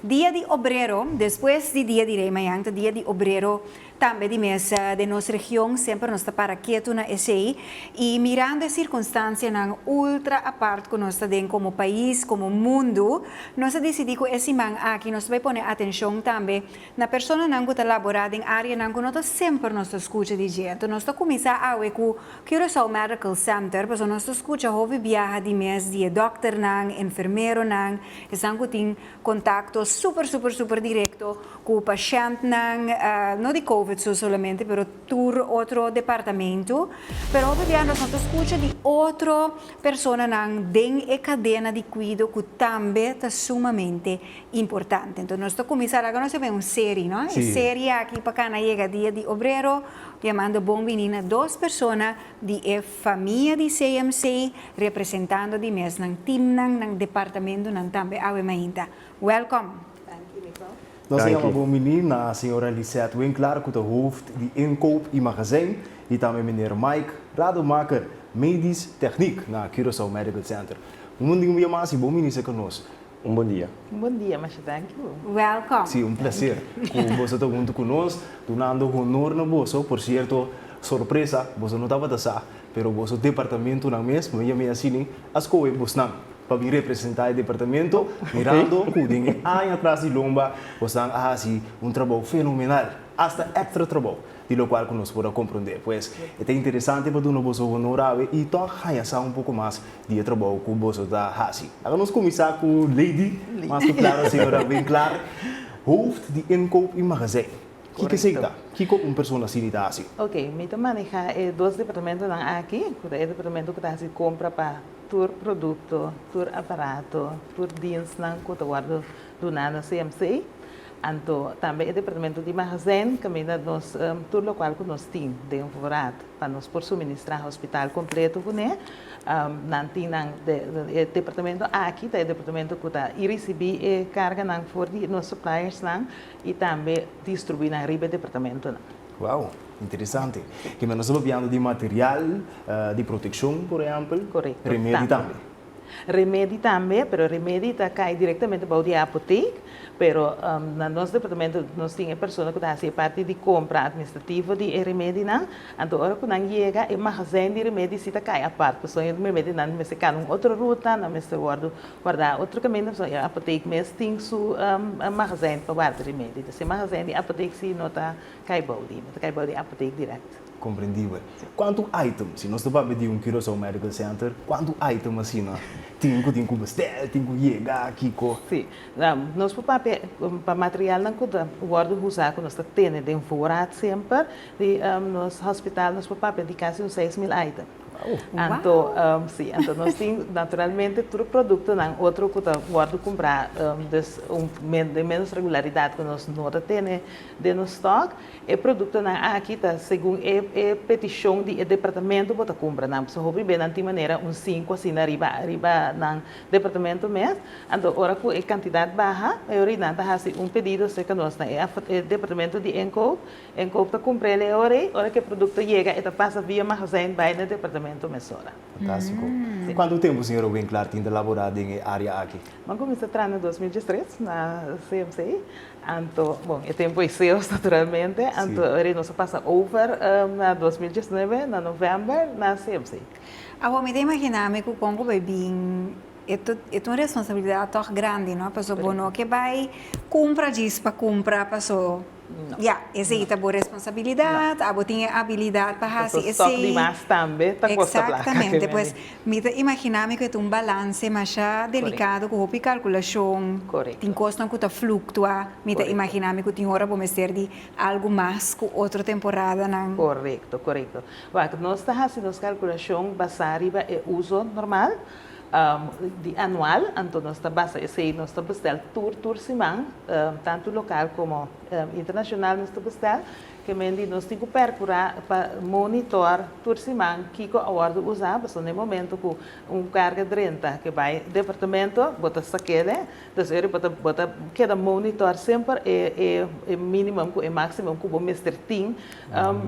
Dia di Obrero, despues di Dia di Rey mañan ta Dia di Obrero tambe di mes den nos region, semper nos ta para ketu na esey y mirando e circunstancianan ultra apart cu nos ta den como pais, como mundo, nos a dicidi cu e siman aki nos ta bay pone atencion tambe na personanan cu ta labora den areanan cu no ta semper nos ta scucha di dje. Anto nos ta cuminsa awe cu Curaçao Medical Center, pasobra nos ta scucha hopi biaha di mes di e dokternan, enfermeronan, esnan cu tin contacto super super super directo cu pashentnan, no di covid so solamente, pero tur otro departamento. Pero hopi biaha nos no ta scucha di otro personanan den e cadena di cuido cu tambe ta sumamente importante. Entonces nos ta cuminsa laga nos haber un serie, no? E serie aki pa cana yega Dia di Obrero, yamando bon bini na dos persona di e famia di CMC, representando di mes nan teamnan, nan departamentonan tambe awe mainta. Welcome. Nos a yama bon bini na señora Lisette Winklaar cu ta hoofd di inkoop y magazijn y tambe meneer Mike Rademaker, medisch techniek na Curaçao Medical Center. Un bon dia un bia mas y bon bini cerca nos. Un bon dia. Un bon dia, masha danki bo. Welcome. Sí, un placer cu boso ta hunto cu nos, dunando honor na boso. Por cierto, sorpresa, boso no tabata sa, pero boso departamentonan mes, mi a yama asina, a scohe bosnan pa bin representa e departamento, mirando cu den e aña atras di lomba bosnan a haci un trabou fenomenal, hasta extra trabou. Di lokual ku nos por a komprondé. Pues, e ta interesante pa duna boso honor awe i tòg haña sa un poko mas di e trabou ku boso ta hasi. Laga nos kuminsá ku Lady, mas ku klaro señora Winklaar, hoofd di inkoop i magazijn. Kiko esei ta? Kiko un persona asina ta hasi? Ok, mi ta manehá e dos departamentonan aki, ku ta e departamento ku ta hasi kompra pa tur produkto, tur aparato, tur dienstnan ku ta wòrdu duná na CMC. Anto tambe e departamento di magazijn kaminda nos tur lokual ku nos tin den voorraad pa nos por suministrá hospital kompleto kuné. Nan tin nan e departamento aki ta e departamento ku ta i risibí e karganan for di nos suppliersnan i tambe distribuí nan riba e departamentonan. Wow, interesante. Kimen nos ta papiando di material di protekshon, por ehèmpel? Korekto. Remedi tambe? Remedi tambe, pero remedi ta kai direktamente bou di e apotek, pero na nos departamento nos tin e persona ku ta hasi e parti di kompra atministrativo di e remedinan, anto ora ku nan yega e magazijn di remedi si ta kai apart, pasobra e remedinan mester kana un otro ruta, nan mester wòrdu wardá otro kaminda, pasobra e apotek mes tin su magazijn pa warda remedi, dus e magazijn di apotek si no ta kai bou di, no ta kai bou di apotek dirèkt. Komprendibel. Kuantu item, si nos ta papia di un Curaçao Medical Center, kuantu item asina tin ku tin ku bestel, tin ku yega, kiko? Sí. Nos por papia pa materialnan ku ta wòrdu usá ku nos ta tene den voorraad semper di nos hospital nos por papia di kasi un 6000 item. Anto, sí, anto nos tin naturalmente tur produktonan otro ku ta wòrdu kumprá dus un den menos regularidat ku nos no ta tene den nos stock. E produktonan aki ta segun e e petishon di e departamento bo ta kumpra nan. Pasobra hopi be nan tin manera un sinku asina riba riba nan departamento mes. Anto ora ku e kantidat baha, e ora nan ta hasi un pedido serka nos na e e departamento di inkoop. Inkoop ta kumpr'el e ora ei. Ora ku e produkto yega e ta pasa via magazijn bai na e departamento mesora. Fantástiko. Kuantu tempu señora Winklaar tin ta laborá den e área aki? Mi a kuminsá traha na 2013 na CMC. Anto, bon, e tempu ei sales naturalmente, anto ora nos a pasa over na 2019, na november, na CMC. Awor mi ta imagina mi ku kon ku bai bin e ta e ta un responsabilidat tòg grandi no, paso bo no ke bai kumpra djis pa kumpra paso ya esei ta bo responsabilidat, abo tin e abilidat pa hasi esei. Paso stock di mas tambe ta kosta plaka. Exactamente, pues Mi ta imaginá mi ku e ta un balanse masha delikado ku hopi kalkulashon. Tin kosnan ku ta fluktua. Mi ta imaginá mi ku tin ora bo mester di algu mas ku otro temporadanan. Korekto, korekto. Wak, nos ta hasi nos kalkulashon basá riba e uso normal di anual, anto nos ta basa esei, nos ta bestel tur tur siman, tantu lokal komo internashonal nos ta bestel. Ke men di nos tin ku perkurá pa monitor tur siman kiko a wòrdu usá, pasobra na e momento ku un karga drenta ke bai departamento bo ta sak'el, dus eri bo ta bo ta keda monitor semper e e e minimum ku e maximum ku bo mester tin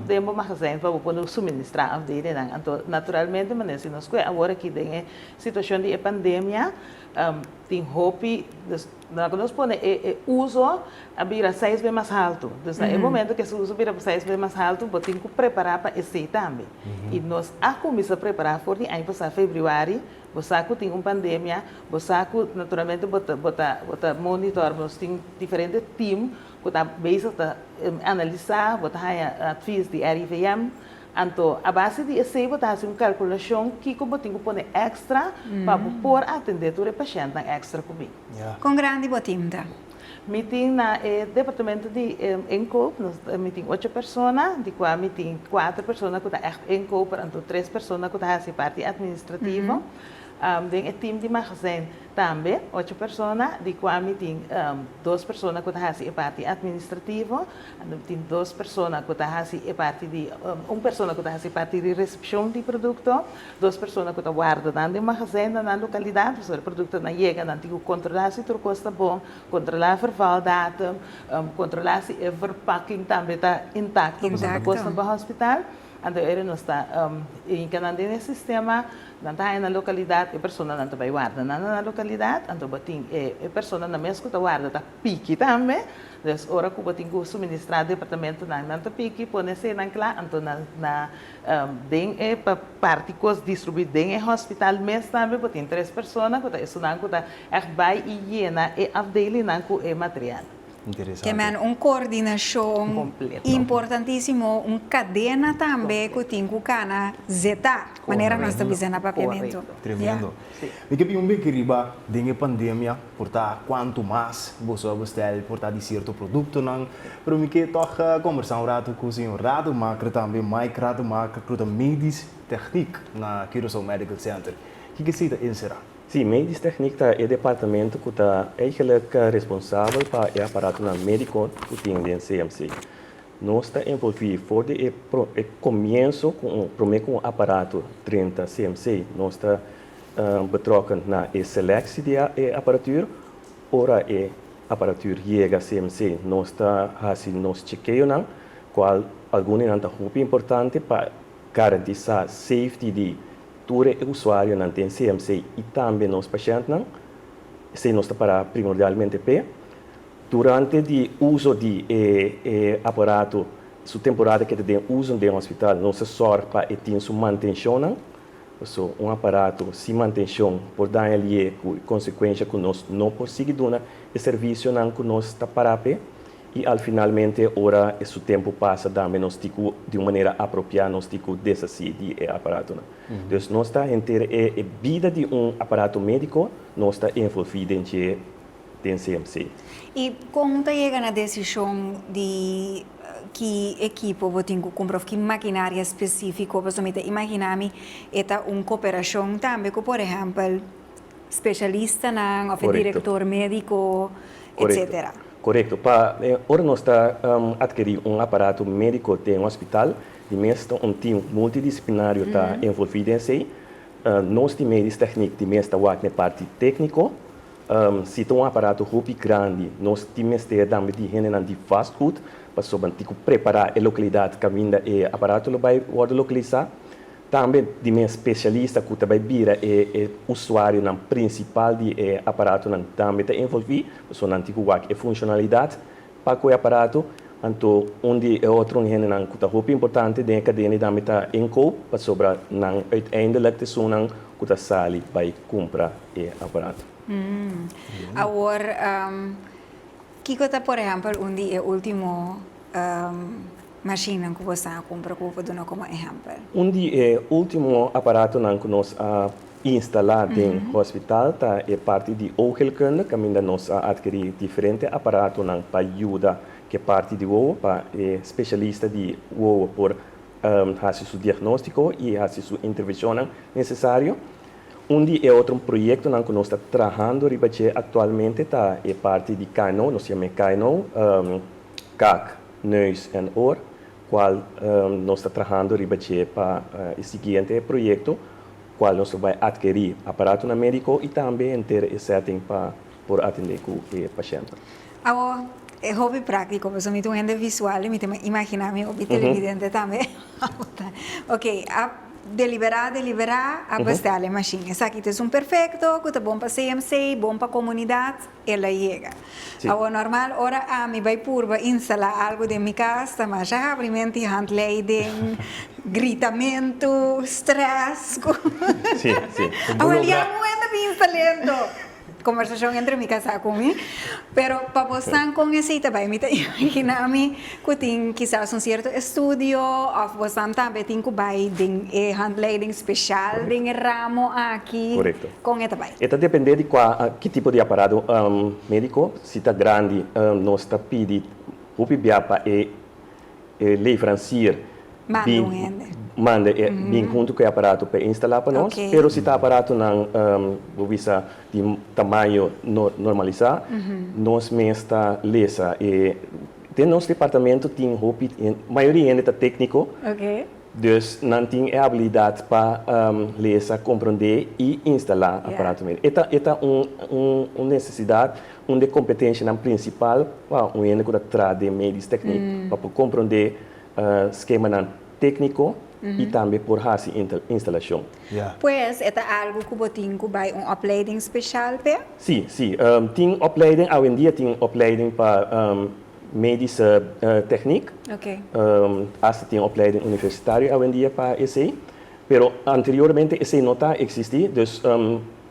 den bo magazijn pa bo por suministrá afdelinan. Anto naturalmente manera si nos kue awor aki den e situashon. situashon di e pandemia tin hopi, dus na ku nos pone e uso a bira seis be mas haltu. Dus na e momento ku e uso bira seis be mas haltu bo tin ku prepará pa esei tambe. I nos a kuminsá prepará for di aña pasá febrüari, bo sa ku tin un pandemia, bo sa ku naturalmente bo ta bo ta bo ta monitor, nos tin diferente team ku ta bezig ta analisá, bo ta haña advis di RIVM. Anto, a base di esei bo ta hasi un kalkulashon kiko bo tin ku pone èkstra pa bo por atendé tur e pashèntnan èkstra ku bin. Kon grandi bo tim ta? Mi tin na e departamento di inkoop, nos mi tin ocho persona, di kua mi tin kuater persona ku ta ègt inkoper, anto tres persona ku ta hasi parti administrativo. Den e tim di magazijn tambe ocho persona, di kua mi tin dos persona ku ta hasi e parti administrativo. Tin dos persona ku ta hasi e parti di, un persona ku ta hasi e parti di resepshon di produkto, dos persona ku ta warda nan den magazijn na nan lokalidat, pasobra e produktonan yega nan tin ku kontrolá si tur kos ta bon, kontrolá vervaldatum, kontrolá si e verpakking tambe ta intakto pasobra ta kosnan pa hospital. Anto ora nos ta hinka nan den e sistema, nan ta haña nan lokalidat, e personanan ta bai warda nan na nan lokalidat, anto bo tin e personanan mes ku ta warda ta piki tambe. Dus ora ku bo tin ku suministrá departamentonan, nan ta piki, pone eseinan kla, anto na na den e pa parti kos distribuí den e hospital mes tambe bo tin tres persona ku ta esunnan ku ta ègt bai i yena e afdelingnan ku e material. Interesante. Ke men un koordinashon Kompleto. importantísimo, un kadena tambe ku tin ku kana zetá, manera nos ta bisa na papiamentu. Korekto. Tremendo. Sí. Mi ke bin un beki riba den e pandemia. Por ta cuanto mas boso a bestel por ta di cierto productonan, pero mi ke toch combersa un rato cu señor Rademaker tambe, Mike Rademaker cu ta medisch techniek na Curaçao Medical Center. Kiko esey ta encera? Sí, medisch techniek ta e departamento cu ta eigenlijk responsabel pa e aparatonan medico cu tin den CMC. Nos ta envolvi for di e e comienso cu un prome cu un aparato drenta CMC. Nos ta betrokken na e selectie di e aparatuur. Ora e aparatuur yega CMC nos ta haci nos chekeonan, cual algun di nan ta hopi importante pa garantisa safety di tur e usuarionan den CMC y tambe nos pashentnan. Esey nos ta para primordialmente p'e. Durante di uso di e aparato, su temporada ke ta den uso den hospital, nos ta sòrg pa e tin su mantenshonnan. Paso un aparato sin mantenshon por daña lié ku e konsekuensha ku nos no por sigui duna e servisionan ku nos ta pará p'e i al finalmente ora e su tempu pasa tambe nos tin ku di un manera apropiá nos tin ku deshasí di e aparatonan. Dus nos ta henter e e bida di un aparato médiko nos ta envolví den dje den CMC. I kon ta yega na desishon di ki ekipo bo tin ku kumpra òf ki makinaria spesífiko? Pasobra mi ta imaginá mi e ta un koperashon tambe ku por ehèmpel spesialistanan òf e direktor médiko, etsetera. Korekto. Pa ora nos ta atkerí un aparato médiko den hospital, di mes ta un tim multidisiplinario ta envolví den esei. Nos di Medisch Techniek di mes ta wak na e parti tékniko. Si ta un aparato hopi grandi, nos tin mester tambe di hendenan di vastgoed, pasobra tin ku prepará e lokalidat kaminda e aparato lo bai wòrdu lokalisá. Tambe di mes spesialista ku ta bai bira e e usuarionan prinsipal di e aparatonan tambe ta envolví, pasobra nan tin ku wak e funshonalidat pa ku e aparato. Anto un di e otro hendenan ku ta hopi importante den e kadena tambe ta inkoop, pasobra nan uiteindelijk ta esunnan ku ta sali bai kumpra e aparato. Awor, kiko ta por ehèmpel un di e último mashinnan ku boso a kumpra ku bo por duna komo ehèmpel? Un di e último aparatonan ku nos a instalá den hospital ta e parti di oogheelkunde kaminda nos a atkerí diferente aparatonan pa yuda ku e parti di wowo pa e spesialista di wowo por hasi su diagnóstiko i hasi su intervenshonnan nesesario. Un di e otro proyektonan ku nos ta trahando riba dje aktualmente ta e parti di KNO, nos yama e KNO, Kaak, Neus en Oor, kual nos ta trahando riba dje pa e siguiente proyekto, kual nos lo bai atkerí aparatonan médiko i tambe henter e setting pa por atendé ku e pashèntnan. Awor, e hopi práktiko, pasobra mi ta un hende visual i mi ta imaginá mi hopi televidente tambe. Ok, a. deliberá, deliberá, a bestel e mashin. Esaki ta esun perfekto, ku ta bon pa CMC, bon pa komunidat, el a yega. Awor normal ora ami bai purba instalá algu den mi kas, ta masha habrimento di handleiding, gritamentu, stress ku awor ya un momento mi instal'é anto. Conversacion entre mi casá cu mi, pero pa bosnan con esey ta bay mi ta imagina mi cu tin kisas un cierto estudio of bosnan tambe tin cu bay den e handleiding special den e ramo aki, Correcto. con e ta bay? E ta depende di cua ki tipo di aparato medico, si ta grandi nos ta pidi hopi bia pa e e leverancier Manda bin un hende. manda e bin hunto cu e aparato pa e instala pa nos, Ok. pero si ta aparatonan bo bisa di tamaño no normalisa, nos mes ta lesa e den nos departamento tin hopi mayoria hende ta tecnico, Ok. dus nan tin e habilidad pa lesa, comprende y instala aparato medico. E ta e ta un un un necesidad. Un di e kompetensianan prinsipal pa un hende ku ta traha den medisch techniek pa por komprondé skemanan tékniko i tambe por hasi instalashon. Pues e ta algu ku bo tin ku bai un opleiding speshal p'e? Sí, sí. Tin opleiding, awendia tin opleiding pa medische techniek. Asta tin opleiding universitario awendia pa esei. Pero anteriormente esei no ta eksistí, dus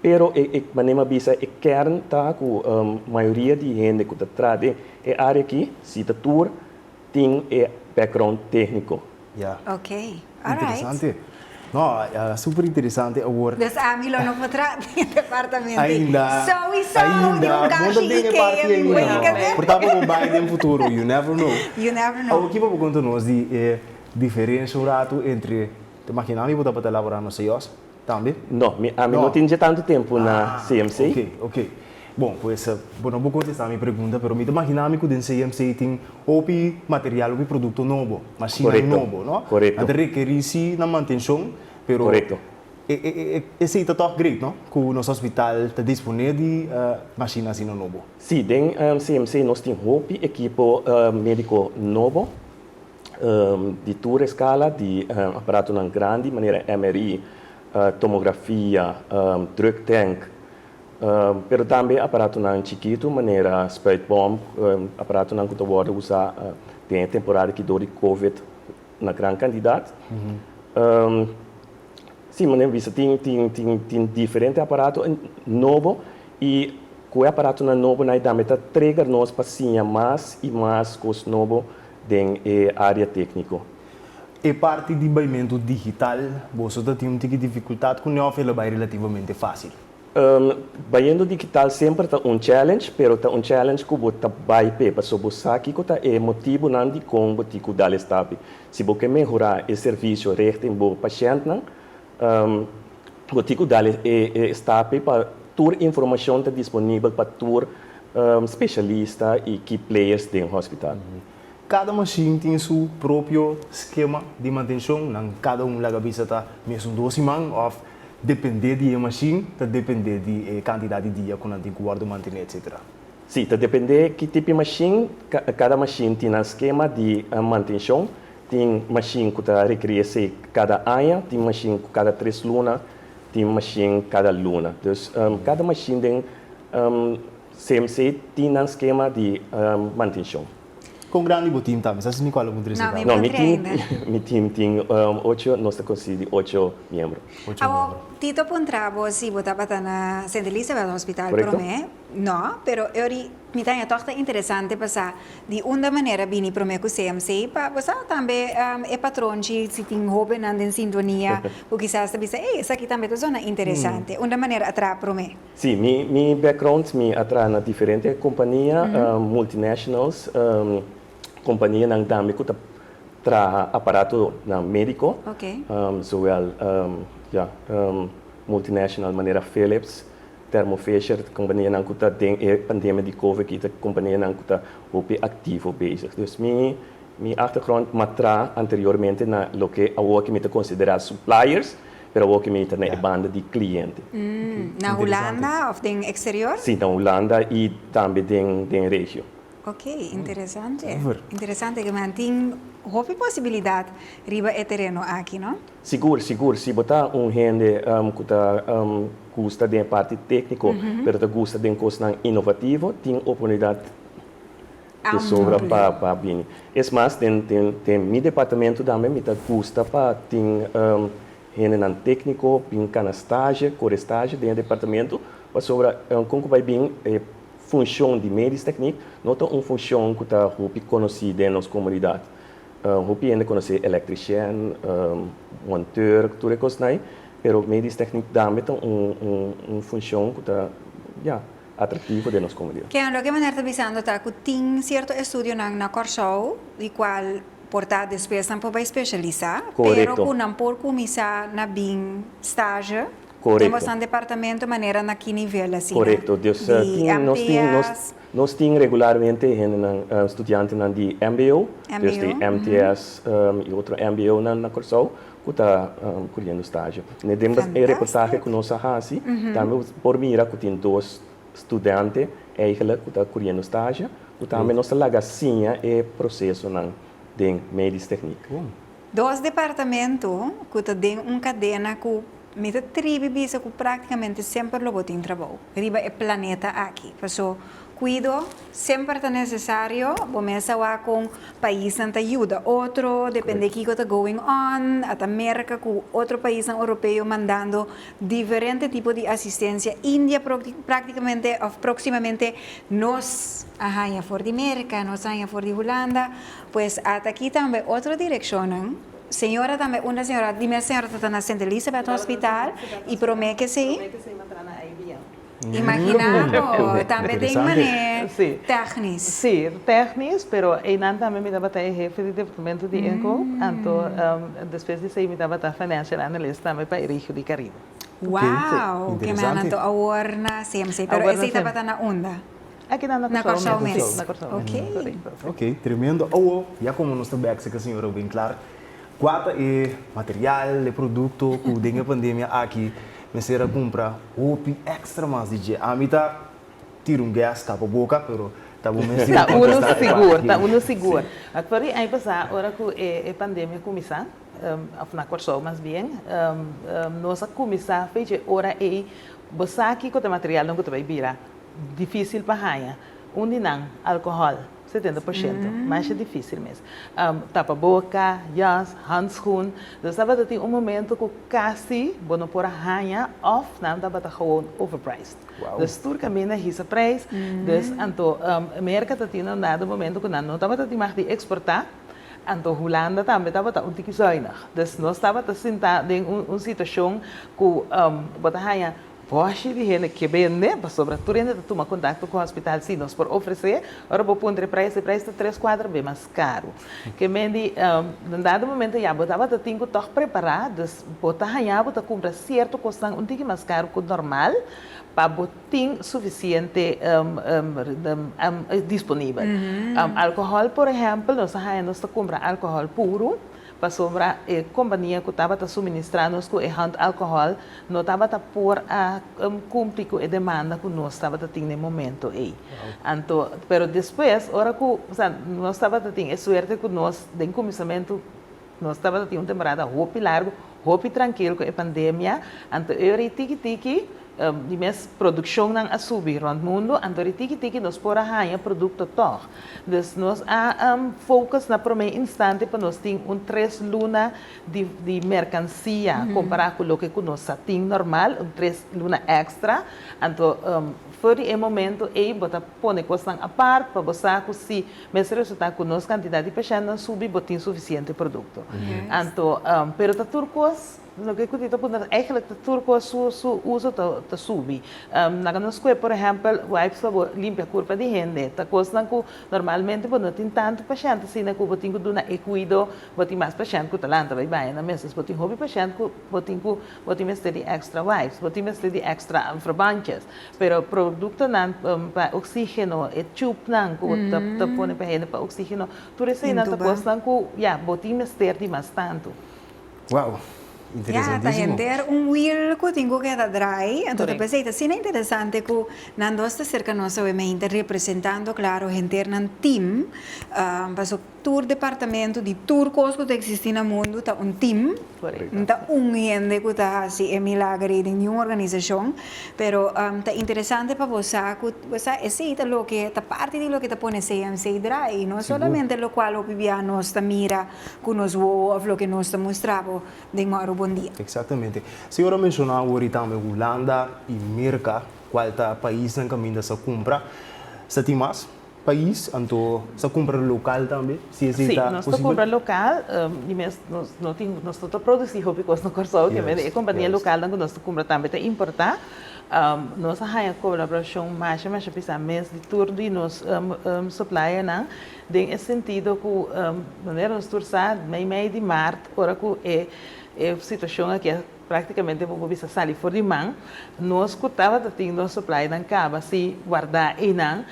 Pero e e manera mi a bisa e kern ta ku mayoria di hende ku ta traha den e área aki, si ta tur, tin e background tékniko. Ya. Ok, alright. Interesante. No, super interesante awor. Dus ami lo no por traha den e departamento. Ainda. Souiso, di un Ainda. Bo kashi ta den e parti Ikea mi ainda. wega den. Por ta bo por bai den futuro, you never know. You never know. Awor kiba bo konta nos di e diferensha un ratu entre, ta imagina mi bo tabata labora na Seyos? Tambe? No, mi ami no tin dje tantu tempu na CMC. Ok, ok. Bon, pues bo no por contesta mi pregunta, pero mi ta magina mi cu den CMC tin hopi material, hopi producto nobo, mashina nobo, no? Corecto. Nan ta rekeri si nan mantencion, pero Corecto. esey ta toch great, no? Cu nos hospital ta dispone di mashina asina nobo. Si, den CMC nos tin hopi ekipo medico nobo. Di tur eskala di aparatonan grandi manera MRI, tomografia, drug tank, pero tambe aparatonan chikitu manera spuitpomp, aparatonan ku ta wòrdu usá den e temporada aki dor di covid na gran kantidat. Si, manera mi bisa tin tin tin tin diferente aparato nobo i ku e aparatonan nobo nan tambe ta trigger nos pa siña mas i mas kos nobo den e área tékniko. E parti di baimentu digital, boso ta tin un tiki difikultat ku ne òf el a bai relativamente fásil? Bayendo digital semper ta un challenge, pero ta un challenge ku bo ta bai p'e, pasobra bo sa kiko ta e motibunan dikon bo tin ku dal e stapie. Si bo ke mehorá e servisio richting bo pashèntnan, bo tin ku dal e stapie pa tur informashon ta disponibel pa tur spesialista i key players den hospital. Kada mashin tin su propio skema di mantenshon, nan kada un laga bisa ta mesun dos siman òf dependé di e mashin, ta dependé di e kantidat di dia ku nan tin ku wòrdu mantené etsetera. Sí, ta dependé ki tipo di mashin, kada mashin tin nan skema di mantenshon, tin mashin ku ta rekerí esei kada aña, tin mashin ku kada tres luna, tin mashin kada luna. Dus kada mashin den CMC tin nan skema di mantenshon. Kon grandi bo team ta? Mi sa si mi kual algun trese No, mi No, mi puntra team, ainda. mi team tin ocho, nos ta konsistí di ocho miembro. Ocho Awor, miembro. Tito puntra bo si bo tabata na Sint Elisabeth Hospital Korekto. promé. No, pero e ori mi ta haña tòg ta interesante pasá di unda manera bini promé ku CMC pa bo sa tambe e patronchi si tin hóbennan den sintonia ku kisas ta bisa, ey, esaki tambe ta zona interesante. Unda manera a traha promé? Sí, mi mi background mi a traha na diferente kompania, multinationals, kompanianan tambe ku ta traha aparatonan médiko, zowel ya multinational manera Philips, Thermo Fisher, kompanianan ku ta den e pandemia di covid aki ta kompanianan ku ta hopi aktivo bezig. Dus mi mi achtergrond m'a traha anteriormente na loke awor aki mi ta konsiderá suppliers, Pero awor ki mi ta na e banda di cliente. Na Hulanda of den exterior? Si, na Hulanda y tambe den den regio. Ok, interesante. Interesante ke men tin hopi posibilidat riba e tereno aki, no? Sigur, sigur. Si bo ta un hende ku ta gusta den e parti tékniko, pero ta gusta den kosnan inovativo, tin oportunidat de sobra pa pa bini. Es mas, den den den mi departamento tambe mi ta gusta pa tin hendenan tékniko bin kana stage, kore stage den e departamento, pasobra kon ku bai bin e Funshon di medisch techniek no ta un funshon ku ta hopi konosí den nos komunidat. Hopi hende konosé elektrishèn, monteur, tur e kosnan ei, pero medisch techniek tambe ta un un funshon ku ta, ya, atraktivo den nos komunidat. Ken, loke meneer ta bisando ta ku tin sierto estudionan na Kòrsou di kual por ta despues nan por bai spesialisá, pero ku nan por kuminsá na bin stage Korekto. Den boso departamento manera na ki nivel asina? Korekto. Dus Di tin nos tin nos MTS? nos tin regularmente hendenan studiantenan di mbo, dus di Mbo, MTS i otro mbonan na Kòrsou ku ta kuriendo stage. Ne den e reportahe Fantastic. ku nos a hasi tambe por mira ku tin dos studante eigenlijk ku ta kuriendo stage ku tambe nos ta laga siña e prosesonan den medisch techniek. Dos departamento ku ta den un kadena ku mi ta tribi bisa ku praktikamente semper lo bo tin trabou riba e planeta aki. Paso kuido semper ta nesesario, bo mes a wak kon paisnan ta yuda otro, depende kiko ta going on, ata Merka ku otro paisnan oropeo mandando diferente tipo di asistensia, India praktikamente òf proksimamente nos a haña for di Merka, nos a haña for di Hulanda. Pues ata aki tambe otro direccionnan. Señora tambe unda señora di mes señora ta ta na Sint Elisabeth Hospital y prome ke si. Prome ke si m'a tra na IBM. Imagina bo tambe den mane technisch. Si, technisch, pero eynan tambe mi tabata e hefe di departamento di inkoop, anto despues di esey mi tabata financial analyst tambe pa e regio di Caribe. Wow, ke men anto awor na CMC, pero esey tabata na unda? Aki nan na Kòrsou mes. Na Kòrsou mes. Korekto. Ok, tremendo. Awo, ya komo nos ta bèk seka señor Robin Clark, kua ta e material, e produkto ku den e pandemia aki mester a kumpra hopi èkstra mas di dje? Ami ta tira un guess, tapa boka, pero ta bo mes Ta tin ku unu kontestá e sigur, parti ta aki. unu sigur. For di aña pasá, ora ku e pandemia kuminsá, òf na Kòrsou mas bien, nos a kuminsá fecha e ora ei, bo sa kiko ta e materialnan ku ta bai bira Difísil pa haña. Un di nan, alkohòl, 70%. Masha difísil mes. Tapaboka, jas, handschoen. Dus tabata tin un momento ku kasi bo no por a haña òf nan tabata gewoon overpriced. Dus tur kaminda hisa prijs. Dus anto Merka ta tin un dado momento ku nan no tabata tin mag di eksportá. Anto Hulanda tambe tabata un tiki zuinig. Dus nos tabata sinta den un situashon ku bo ta haña Bòshi di hende ke bende, pasobra tur hende ta tuma kontakto ku hospital si nos por ofresé, ora bo puntra e prijs, e prijs ta tres kuater be mas karu. Ke men di den dado momento ya bo tabata tin ku tòg prepará, dus bo ta haña bo ta kumpra sierto kosnan un tiki mas karu ku normal pa bo tin sufisiente disponibel. Alkohòl por ehèmpel nos a haña nos ta kumpra alkohòl puru. Pasobra e kompania ku tabata suministrá nos ku e handalkohòl no tabata por a kumpli ku e demanda ku nos tabata tin na e momento ei. Anto, pero despues ora ku, osea, nos tabata tin e suerte ku nos den kuminsamentu nos tabata tin un temporada hopi largu, hopi trankil ku e pandemia, anto e ora ei tiki tiki Di mes produkshonnan a subi rònt mundu, anto di tiki tiki nos por a haña produkto tòg. Dus nos a focus na promé instante pa nos tin un tres luna di di merkansia kompará ku loke ku nos sa tin normal, un tres luna èkstra. Anto for di e momento ei bo ta pone kosnan apart pa bo sa ku si mester resultá ku nos kantidat di pashèntnan subi bo tin sufisiente produkto. Anto pero ta tur kos. Loke ku ti ta puntra eigenlijk ta tur kos su su uso ta ta subi. Laga nos kue por ehèmpel wipes pa bo limpia kurpa di hende. Ta kosnan ku normalmente bo no tin tantu pashènt asina ku bo tin ku duna e kuido, bo tin mas pashènt ku ta lanta bai baña nan mes. Dus bo tin hopi pashènt ku bo tin ku bo tin mester di èkstra wipes, bo tin mester di èkstra verbandjes. Pero produktonan pa oksígeno, e tubnan ku ta ta pone pa hende pa oksígeno, tur eseinan ta kosnan ku ya bo tin mester di mas tantu. Wow! Ya, ta henter un wiel ku tin ku keda drai. Anto ta p'esei ta asina interesante ku nan dos ta serka nos awe meinta representando klaro henter nan team. Paso tur departamento di tur kos ku ta eksistí na mundu ta un team. No ta un hende ku ta hasi e milager ei den niun organisashon. Pero ta interesante pa bo sa ku bo sa esei ta loke ta parti di loke ta pone CMC drai. No solamente lokual hopi bia nos ta mira ku nos wowo òf loke nos ta mustra bo den Maru Bon Dia. Eksaktamente. Señor a menshoná awor tambe Hulanda i Merka, kual ta paisnan kaminda sa kumpra. Sa tin mas pais, anto sa kumpra lokal tambe, si esei Sí, ta nos ta posibel? kumpra lokal, di mes nos no tin, nos no ta produsí hopi kos na Kòrsou, ke men e kompania lokalnan ku nos ta kumpra tambe ta importá. Nos a haña kolaborashon masha masha pisá mes di tur di nos suppliernan. Den e sentido ku manera nos tur sa, mei mei di mart, ora ku e e situashon aki a praktikamente bo por bisa sali for di man, nos ku tabata tin nos supplynan kaba si wardá einan,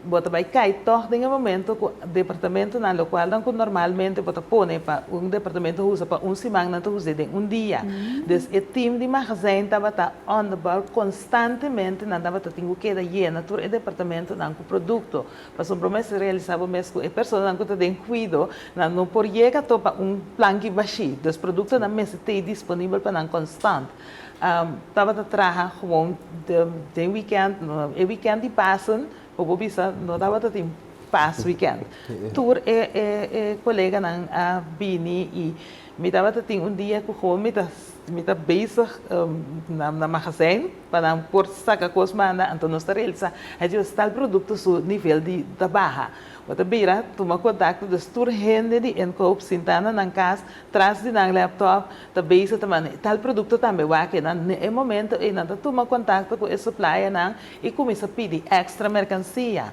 bo ta bai kai tòg den e momento ku departamentonan, lokualnan ku normalmente bo ta pone pa un departamento usa pa un siman, nan ta us'é den un dia. Dus e team di magazijn tabata on the ball konstantemente, nan tabata tin ku keda yena tur e departamentonan ku produkto. Pasobra bo mester realisá bo mes ku e personanan ku ta den kuido, nan no por yega topa un planki bashí. Dus produktonan mester t'ei disponibel pa nan konstant. Tabata traha gewoon den wikènt, e wikènt di Pasen, bo por bisa no tabata tin pas wikènt. Tur e e koleganan a bini i mi tabata tin un dia ku gewoon mi ta mi ta bezig na na magazijn. Pa nan por saca cos manda, anto nos ta realisa, hay di tal producto su nivel di ta baha. Bo ta bira tuma contacto dus tur hende di inkoop sinta na nan cas tras di nan laptop ta bezig ta manda tal producto tambe wak e nan. Na e momento ey nan ta tuma contacto cu e suppliernan y cuminsa pidi extra mercancia.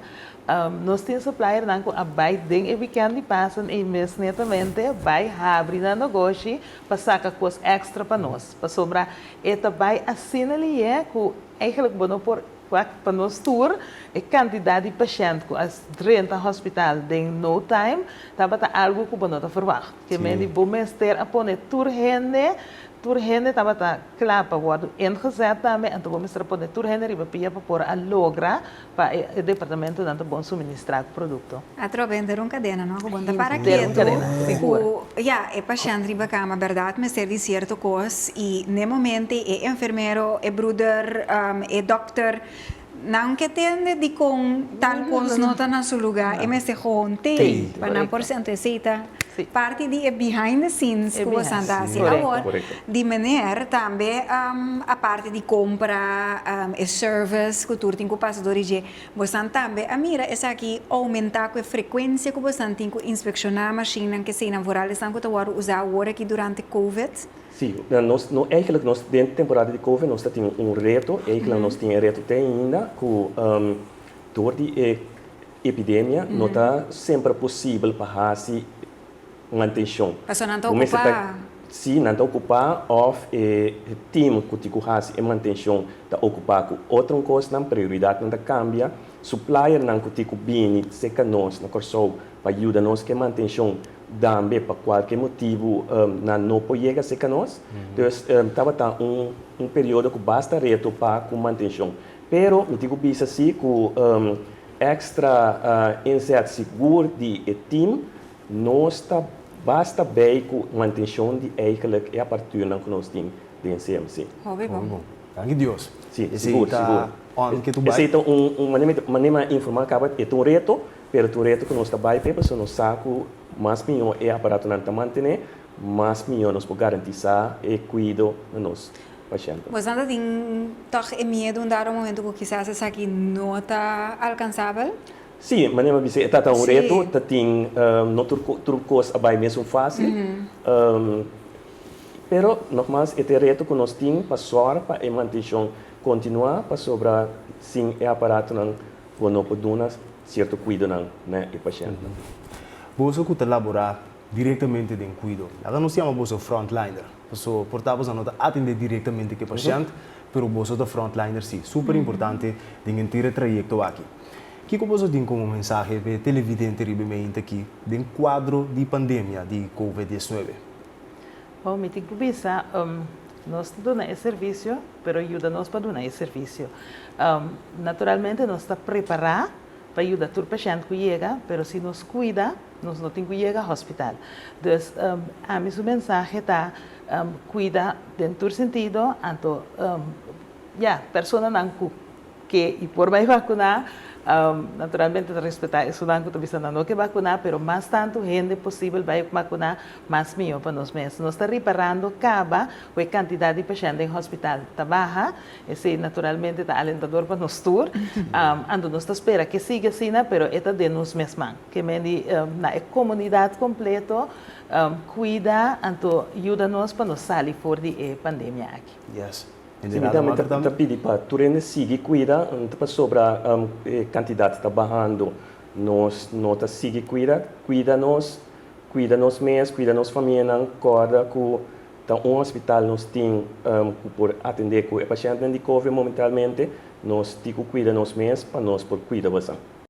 Nos tin suppliernan cu a bay den e weekend di Pasen ey mes netamente bay habri nan negoshi pa saca cos extra pa nos pasobra E ta bai asina lié ku eigenlijk bo no por wak pa nos tur e kantidat di pashènt ku a drenta hospital den no time tabata algu ku bo no ta ferwagt. Ke men di bo mester a pone tur hende, tur hende tabata kla pa wòrdu ingezet tambe, anto bo mester a pone tur hende riba pia pa por a logra pa e departamentonan ta bon suministrá ku produkto. Atrobe henter un kadena no ku bon ta para ketu ku ya e pashènt riba kama bèrdat mester di sierto kos i n'e momento e enfermero, e bruder, e dòkter nan ke tende dikon tal kos no ta na su lugá e mester gewoon tei pa nan por senti esei ta parti di e behind the scenes ku bosan ta hasi awor di meneer tambe aparte di kompra e service ku tur tin ku pasa dor di dje Bosan tambe a mira esaki oumentá ku e frekuensia ku bosan tin ku inspekshoná mashinnan keseinan vooral esnan ku ta wòrdu usá awor aki durante Covid? Sí, nos no eigenlijk nos den temporada di Covid nos ta tin un reto, eigenlijk nos tin e reto te ainda ku dor di e epidemia no ta semper posibel pa hasi mantenshon. Pasobra nan ta okupá. Sí, nan ta okupá òf e team ku tin ku hasi e mantenshon ta okupá ku otro kosnan, prioridatnan ta kambia. Suppliernan ku tin ku bini serka nos na Kòrsou pa yuda nos ku e mantenshon tambe pa kualke motibu nan no por yega serka nos. Dus tabata un un periodo ku basta reto pa ku mantenshon. Pero mi tin ku bisa sí ku èkstra inzet sigur di e team Nos ta basta bij ku mantenshon di eigenlijk e apartuurnan ku nos tin den CMC. Hopi bon. Danki Dios. Si, sigur, Esei ta sigur. on ke tu bai. Esei ta un, un manera mi ta, manera mi a informá kaba, e ta un reto, pero ta un reto ku nos ta bai p'e pasobra nos sa ku mas mihó e aparatonan ta mantené, mas mihó nos por garantisá e kuido na nos pashèntnan. Boso ta tin tòg e miedu un dado momento ku kisas esaki no ta alkansabel? Sí, manera mi a bisa e ta ta un reto, ta tin no tur tur kos a bai mesun fásil, pero nogmas e ta e reto ku nos tin pa sòr pa e mantenshon kontinuá pasobra sin e aparatonan bo no por duna sierto kuidonan na e pashèntnan. Boso ku ta laborá direktamente den kuido, laga nos yama boso frontliner, paso por ta boso no ta atendé direktamente ku e pashènt, pero boso ta frontliner sí, super importante den henter e trayekto aki. Kiko boso tin komo mensahe p'e televidente riba e meinta aki den kuadro di pandemia di Covid 19? Bon, mi tin ku bisa, nos ta duna e servisio, pero yuda nos pa duna e servisio. Naturalmente nos ta prepará pa yuda tur pashènt ku yega, pero si nos kuida, nos no tin ku yega hospital. Dus, ami su mensahe ta, kuida den tur sentido, anto, ya, personanan ku ke i por bai vakuná, naturalmente ta respetá esunnan ku ta bisa nan no ke vakuná, pero mas tantu hende posibel bai vakuná, mas mihó pa nos mes. Nos ta riparando kaba ku e kantidat di pashènt den hospital ta baha, esei naturalmente ta alentador pa nos tur, anto nos ta spera ke sigui asina, pero e ta den nos mes man. Ke men di na e komunidat kompleto kuida anto yuda nos pa nos sali for di e pandemia aki. Yes. Si mi tambe ta pidi pa tur hende sigui kuida, ta pasobra e kantidat ta bahando. Nos no ta sigui kuida, kuida nos, kuida nos mes, kuida nos famianan, kòrda ku ta un hospital nos tin ku por atendé ku e pashèntnan di covid momentalmente, nos tin ku kuida nos mes pa nos por kuida boso.